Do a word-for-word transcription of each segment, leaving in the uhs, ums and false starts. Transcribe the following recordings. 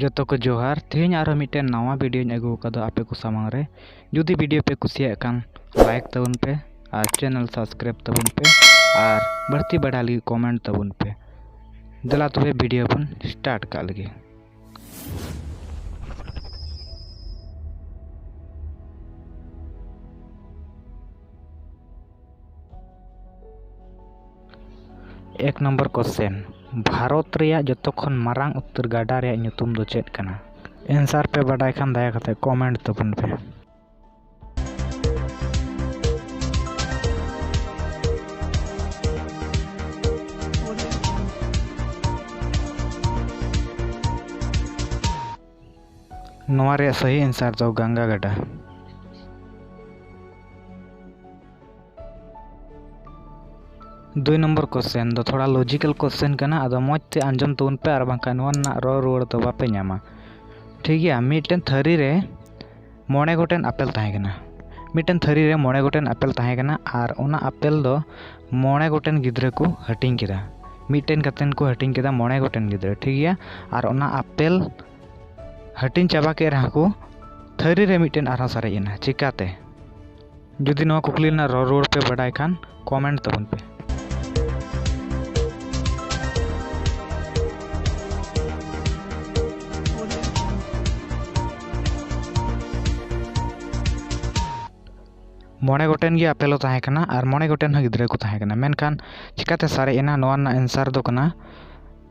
ᱡᱚᱛᱚ ᱠᱚ ᱡᱚᱦᱟᱨ᱾ ᱛᱮᱦᱮᱧ ᱟᱨᱦᱚᱸ ᱢᱤᱫᱴᱮᱱ ᱱᱟᱣᱟ videoᱧ ᱟᱹᱜᱩ ᱟᱠᱟᱫᱟ ᱟᱯᱮ ᱠᱚ ᱥᱟᱢᱟᱝ ᱨᱮ᱾ ᱡᱩᱫᱤ video ᱯᱮ ᱠᱩᱥᱤᱭᱟᱜ ᱠᱷᱟᱱ like ᱛᱟᱵᱚᱱ ᱯᱮ ᱟᱨ channel subscribe ᱛᱟᱵᱚᱱ ᱯᱮ ᱟᱨ ᱵᱟᱹᱲᱛᱤ ᱵᱟᱰᱟᱭ ᱞᱟᱹᱜᱤᱫ comment ᱛᱟᱵᱚᱱ ᱯᱮ᱾ ᱫᱮᱞᱟ ᱛᱚᱵᱮ video ᱵᱚᱱ start ᱠᱟᱜ ᱞᱮᱜᱮ᱾ ᱮᱠ ᱱᱚᱢᱵᱚᱨ question, ᱵᱷᱟᱨᱚᱛ ᱨᱮᱭᱟᱜ ᱡᱚᱛᱚ ᱠᱷᱚᱱ ᱢᱟᱨᱟᱝ ᱩᱛᱟᱹᱨ ᱜᱟᱰᱟ ᱨᱮᱭᱟᱜ ᱧᱩᱛᱩᱢ ᱫᱚ ᱪᱮᱫ ᱠᱟᱱᱟ? Answer ᱯᱮ ᱵᱟᱰᱟᱭ ᱠᱷᱟᱱ ᱫᱟᱭᱟ ᱠᱟᱛᱮ comment ᱛᱟᱵᱚᱱ ᱯᱮ᱾ ᱱᱚᱣᱟ ᱨᱮᱭᱟᱜ ᱥᱟᱹᱦᱤ answer ᱫᱚ ᱜᱟᱝᱜᱟ ᱜᱟᱰᱟ᱾ ᱫᱩᱭ ᱱᱚᱢᱵᱚᱨ question ᱫᱚ ᱛᱷᱚᱲᱟ logical question ᱠᱟᱱᱟ, ᱟᱫᱚ ᱢᱚᱡᱽ ᱛᱮ ᱟᱸᱡᱚᱢ ᱛᱟᱵᱚᱱ ᱯᱮ, ᱟᱨ ᱵᱟᱝᱠᱷᱟᱱ ᱱᱚᱣᱟ ᱨᱮᱱᱟᱜ ᱨᱚᱲ ᱨᱩᱣᱟᱹᱲ ᱫᱚ ᱵᱟᱯᱮ ᱧᱟᱢᱟ᱾ ᱴᱷᱤᱠ ᱜᱮᱭᱟ, ᱢᱤᱫᱴᱮᱱ ᱛᱷᱟᱹᱨᱤ ᱨᱮ ᱢᱚᱬᱮ ᱜᱚᱴᱮᱱ ᱟᱯᱮᱞ ᱛᱟᱦᱮᱸ ᱠᱟᱱᱟ᱾ ᱢᱤᱫᱴᱮᱱ ᱛᱷᱟᱹᱨᱤ ᱨᱮ ᱢᱚᱬᱮ ᱜᱚᱴᱮᱱ ᱟᱯᱮᱞ ᱛᱟᱦᱮᱸ ᱠᱟᱱᱟ, ᱟᱨ ᱚᱱᱟ ᱟᱯᱮᱞ ᱫᱚ ᱢᱚᱬᱮ ᱜᱚᱴᱮᱱ ᱜᱤᱫᱽᱨᱟᱹ ᱠᱚ ᱦᱟᱹᱴᱤᱧ ᱠᱮᱫᱟ᱾ ᱢᱤᱫᱴᱮᱱ ᱠᱟᱛᱮᱱ ᱠᱚ ᱦᱟᱹᱴᱤᱧ ᱠᱮᱫᱟ ᱢᱚᱬᱮ ᱜᱚᱴᱮᱱ ᱜᱤᱫᱽᱨᱟᱹ, ᱴᱷᱤᱠ ᱜᱮᱭᱟ᱾ ᱟᱨ ᱚᱱᱟ ᱟᱯᱮᱞ ᱦᱟᱹᱴᱤᱧ ᱪᱟᱵᱟ ᱠᱮᱫ ᱨᱮᱦᱚᱸ ᱠᱚ, ᱛᱷᱟᱹᱨᱤ ᱨᱮ ᱢᱤᱫᱴᱮᱱ ᱟᱨᱦᱚᱸ ᱥᱟᱨᱮᱡ ᱮᱱᱟ᱾ ᱪᱤᱠᱟᱛᱮ? ᱡᱩᱫᱤ ᱱᱚᱣᱟ ᱠᱩᱠᱞᱤ ᱨᱮᱱᱟᱜ ᱨᱚᱲ ᱨᱩᱣᱟᱹᱲ ᱯᱮ ᱵᱟᱰᱟᱭ ᱠᱷᱟᱱ comment ᱛᱟᱵᱚᱱ ᱯᱮ᱾ ᱢᱚᱬᱮ ᱜᱚᱴᱮᱱ ᱜᱮ ᱟᱯᱮᱞ ᱦᱚᱸ ᱛᱟᱦᱮᱸ ᱠᱟᱱᱟ ᱟᱨ ᱢᱚᱬᱮ ᱜᱚᱴᱮᱱ ᱦᱚᱸ ᱜᱤᱫᱽᱨᱟᱹ ᱠᱚ ᱛᱟᱦᱮᱸ ᱠᱟᱱᱟ, ᱢᱮᱱᱠᱷᱟᱱ ᱪᱤᱠᱟᱛᱮ ᱥᱟᱨᱮᱡ ᱮᱱᱟ? ᱱᱚᱣᱟ ᱨᱮᱱᱟᱜ answer ᱫᱚ ᱠᱟᱱᱟ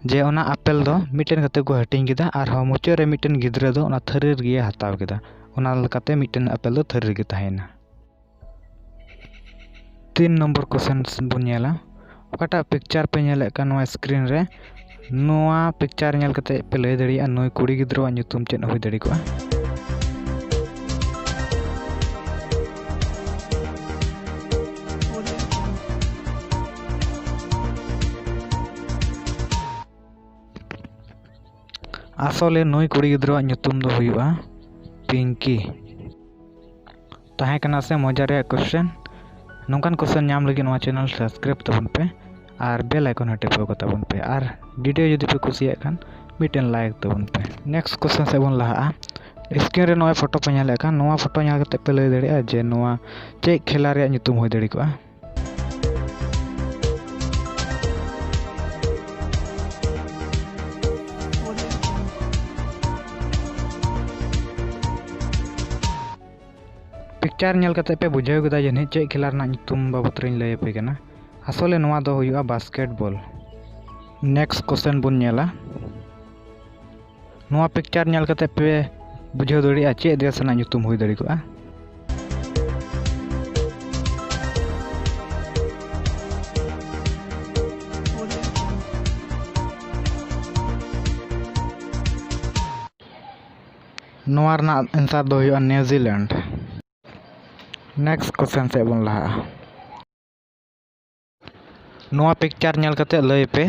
ᱡᱮ ᱚᱱᱟ ᱟᱯᱮᱞ ᱫᱚ ᱢᱤᱫᱴᱮᱱ ᱠᱟᱛᱮ ᱠᱚ ᱦᱟᱹᱴᱤᱧ ᱠᱮᱫᱟ, ᱟᱨᱦᱚᱸ ᱢᱩᱪᱟᱹᱫ ᱨᱮ ᱢᱤᱫᱴᱮᱱ ᱜᱤᱫᱽᱨᱟᱹ ᱫᱚ ᱚᱱᱟ ᱛᱷᱟᱹᱨᱤ ᱨᱮᱜᱮ ᱦᱟᱛᱟᱣ ᱠᱮᱫᱟ᱾ ᱚᱱᱟ ᱞᱮᱠᱟᱛᱮ ᱢᱤᱫᱴᱮᱱ ᱟᱯᱮᱞ ᱫᱚ ᱛᱷᱟᱹᱨᱤ ᱨᱮᱜᱮ ᱛᱟᱦᱮᱸᱭᱮᱱᱟ᱾ ᱛᱤᱱ ᱱᱚᱢᱵᱚᱨ question ᱵᱚᱱ ᱧᱮᱞᱟ᱾ ᱚᱠᱟᱴᱟᱜ picture ᱯᱮ ᱧᱮᱞᱮᱫ ᱠᱟᱱ ᱱᱚᱣᱟ screen ᱨᱮ, ᱱᱚᱣᱟ picture ᱧᱮᱞ ᱠᱟᱛᱮ ᱯᱮ ᱞᱟᱹᱭ ᱫᱟᱲᱮᱭᱟᱜᱼᱟ ᱱᱩᱭ ᱠᱩᱲᱤ ᱜᱤᱫᱽᱨᱟᱹᱣᱟᱜ ᱧᱩᱛᱩᱢ ᱪᱮᱫ ᱦᱩᱭ ᱫᱟᱲᱮ ᱠᱚᱜᱼᱟ? ᱟᱥᱚᱞᱮ ᱱᱩᱭ ᱠᱩᱲᱤ ᱜᱤᱫᱽᱨᱟᱹᱣᱟᱜ ᱧᱩᱛᱩᱢ ᱫᱚ ᱦᱩᱭᱩᱜᱼᱟ ᱯᱤᱝᱠᱤ᱾ ᱛᱟᱦᱮᱸ ᱠᱟᱱᱟ ᱥᱮ ᱢᱚᱡᱟ ᱨᱮᱭᱟᱜ question? ᱱᱚᱝᱠᱟᱱ question ᱧᱟᱢ ᱞᱟᱹᱜᱤᱫ ᱱᱚᱣᱟ channel subscribe ᱛᱟᱵᱚᱱ ᱯᱮ ᱟᱨ bell icon ᱦᱚᱸ ᱴᱤᱯᱟᱹᱣ ᱠᱟᱛᱟ ᱵᱚᱱ ᱯᱮ᱾ ᱟᱨ video ᱡᱩᱫᱤ ᱯᱮ ᱠᱩᱥᱤᱭᱟᱜ ᱠᱷᱟᱱ ᱢᱤᱫᱴᱮᱱ ᱞᱟᱭᱤᱠ ᱛᱟᱵᱚᱱ ᱯᱮ᱾ ᱱᱮᱠᱥᱴ ᱠᱚᱥᱪᱮᱱ ᱥᱮᱫ ᱵᱚᱱ ᱞᱟᱦᱟᱜᱼᱟ᱾ ᱥᱠᱨᱤᱱ ᱨᱮ ᱱᱚᱜᱼᱚᱭ ᱯᱷᱳᱴᱳ ᱯᱮ ᱧᱮᱞᱮᱫ ᱠᱟᱱ, ᱱᱚᱣᱟ ᱯᱷᱳᱴᱳ ᱧᱮᱞ ᱠᱟᱛᱮ ᱯᱮ ᱞᱟᱹᱭ ᱫᱟᱲᱮᱭᱟᱜᱼᱟ ᱡᱮ ᱱᱚᱣᱟ ᱪᱮᱫ ᱠᱷᱮᱞᱟ ᱨᱮᱭᱟᱜ ᱧᱩᱛᱩᱢ ᱦᱩᱭ ᱫᱟᱲᱮ ᱠᱚᱜᱼᱟ᱾ ᱯᱤᱠᱪᱟᱨ ᱧᱮᱞ ᱠᱟᱛᱮ ᱯᱮ ᱵᱩᱡᱷᱟᱹᱣ ᱠᱮᱫᱟ ᱡᱟᱹᱱᱤᱡ ᱪᱮᱫ ᱠᱷᱮᱞᱟ ᱨᱮᱱᱟᱜ ᱧᱩᱛᱩᱢ ᱵᱟᱵᱚᱫ ᱨᱤᱧ ᱞᱟᱹᱭ ᱟᱯᱮ ᱠᱟᱱᱟ᱾ ᱟᱥᱚᱞᱮ ᱱᱚᱣᱟ ᱫᱚ ᱦᱩᱭᱩᱜᱼᱟ ᱵᱟᱥᱠᱮᱴᱵᱚᱞ᱾ ᱱᱮᱠᱥᱴ ᱠᱚᱥᱪᱮᱱ ᱵᱚᱱ ᱧᱮᱞᱟ᱾ ᱱᱚᱣᱟ ᱯᱤᱠᱪᱟᱨ ᱧᱮᱞ ᱠᱟᱛᱮ ᱯᱮ ᱵᱩᱡᱷᱟᱹᱣ ᱫᱟᱲᱮᱭᱟᱜᱼᱟ ᱪᱮᱫ ᱫᱮᱥ ᱨᱮᱱᱟᱜ ᱧᱩᱛᱩᱢ ᱦᱩᱭ ᱫᱟᱲᱮ ᱠᱚᱜᱼᱟ᱾ ᱱᱚᱣᱟ ᱨᱮᱱᱟᱜ ᱮᱱᱥᱟᱨ ᱫᱚ ᱦᱩᱭᱩᱜᱼᱟ ᱱᱤᱣᱡᱤᱞᱮᱱᱰ᱾ ᱱᱮᱠᱥᱴ ᱠᱚᱥᱪᱮᱱ ᱥᱮᱫ ᱵᱚᱱ ᱞᱟᱦᱟᱜᱼᱟ᱾ ᱱᱚᱣᱟ ᱯᱤᱠᱪᱟᱨ ᱧᱮᱞ ᱠᱟᱛᱮ ᱞᱟᱹᱭ ᱯᱮ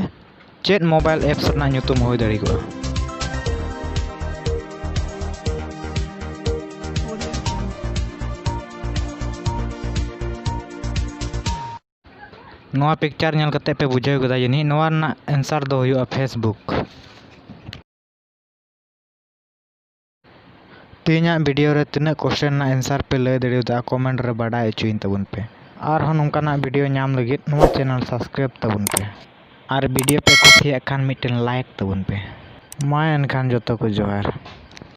ᱪᱮᱫ ᱢᱳᱵᱟᱭᱤᱞ ᱮᱯᱥ ᱨᱮᱱᱟᱜ ᱧᱩᱛᱩᱢ ᱦᱩᱭ ᱫᱟᱲᱮ ᱠᱚᱜᱼᱟ᱾ ᱱᱚᱣᱟ ᱯᱤᱠᱪᱟᱨ ᱧᱮᱞ ᱠᱟᱛᱮ ᱯᱮ ᱵᱩᱡᱷᱟᱹᱣ ᱠᱮᱫᱟ ᱡᱟᱹᱱᱤᱡ ᱱᱚᱣᱟ ᱨᱮᱱᱟᱜ ᱮᱱᱥᱟᱨ ᱫᱚ ᱦᱩᱭᱩᱜᱼᱟ ᱯᱷᱮᱥᱵᱩᱠ᱾ ᱛᱮᱦᱮᱧᱟᱜ ᱵᱷᱤᱰᱤᱭᱳ ᱨᱮ ᱛᱤᱱᱟᱹᱜ ᱠᱚᱥᱪᱮᱱ ᱨᱮᱱᱟᱜ ᱮᱱᱥᱟᱨ ᱯᱮ ᱞᱟᱹᱭ ᱫᱟᱲᱮᱭᱟᱫᱟ ᱠᱚᱢᱮᱱᱴ ᱨᱮ ᱵᱟᱰᱟᱭ ᱦᱚᱪᱚᱭᱤᱧ ᱛᱟᱵᱚᱱ ᱯᱮ᱾ ᱟᱨᱦᱚᱸ ᱱᱚᱝᱠᱟᱱᱟᱜ ᱵᱷᱤᱰᱤᱭᱳ ᱧᱟᱢ ᱞᱟᱹᱜᱤᱫ ᱱᱚᱣᱟ ᱪᱮᱱᱮᱞ ᱥᱟᱵᱥᱠᱨᱟᱭᱤᱵ ᱛᱟᱵᱚᱱ ᱯᱮ᱾ ᱟᱨ ᱵᱷᱤᱰᱤᱭᱳ ᱯᱮ ᱠᱩᱥᱤᱭᱟᱜ ᱠᱷᱟᱱ ᱢᱤᱫᱴᱮᱱ ᱞᱟᱭᱤᱠ ᱛᱟᱵᱚᱱ ᱯᱮ᱾ ᱢᱟ ᱮᱱᱠᱷᱟᱱ ᱡᱚᱛᱚ ᱠᱚ ᱡᱚᱦᱟᱨ᱾